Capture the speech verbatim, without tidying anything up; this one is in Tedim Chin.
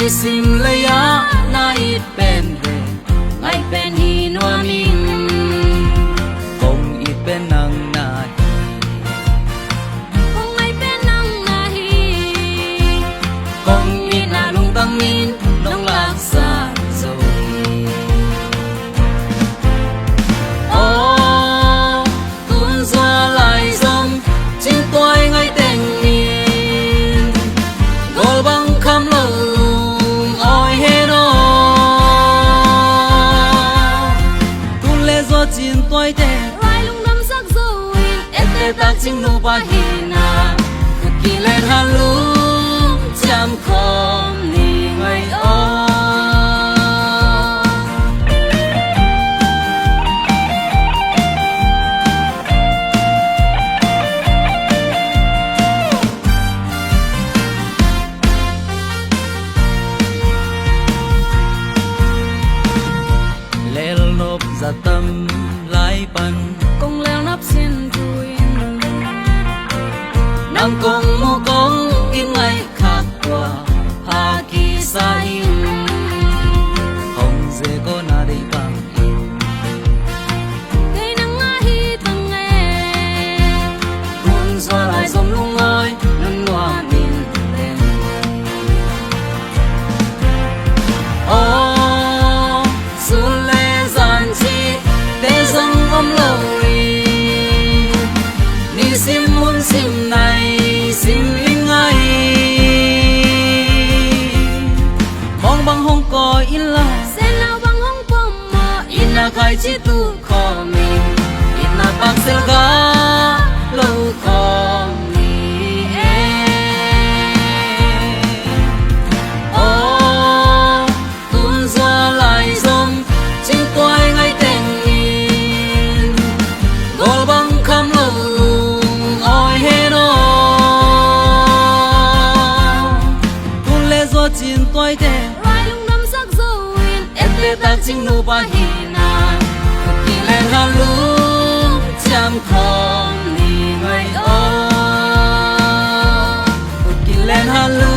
Nisim lei-ah na it pen le ngai pen hi nuam ing. Kong it pen nang na hi. Kong ngai pen nang na hi. Kong itna lungtang min nong laksak zo hi. Aw, tun zua lai zong cingtuai ngai teng in, gawl bang kham lo lungawi hen aw. Tun le zua cingtuai teng, rai lungdamsak zo in, ette tak cing nupa hi na, khut kilen halum ciam khawm ni ngai aw. Lelnop zatam lai pan kong lelnop sin tu in, nang kong mu kong it ngai khak tua pha kisa in, hong ze ko na dei bang in, kei nang a hi tang e. Tun zua lai zong lungawi nuam in teng. Aw, sun le zan cihte zong om lo in, nisim hun sim nai sim in ngai. Mawng bang hong kawi in la, senlau bang hong pom maw, itna khaici tu khawm in, itna paksel ga lo khawm ni e. Aw, tun zua lai zong cingtuai ngai teng in, gawl bang kham lo lungawi hen aw. Tun le zua cingtuai teng, rai lungdamsak zo in, ette tak cing nupa hi na, khut kilen halum ciam khawm ni ngai aw. Khut kilen halum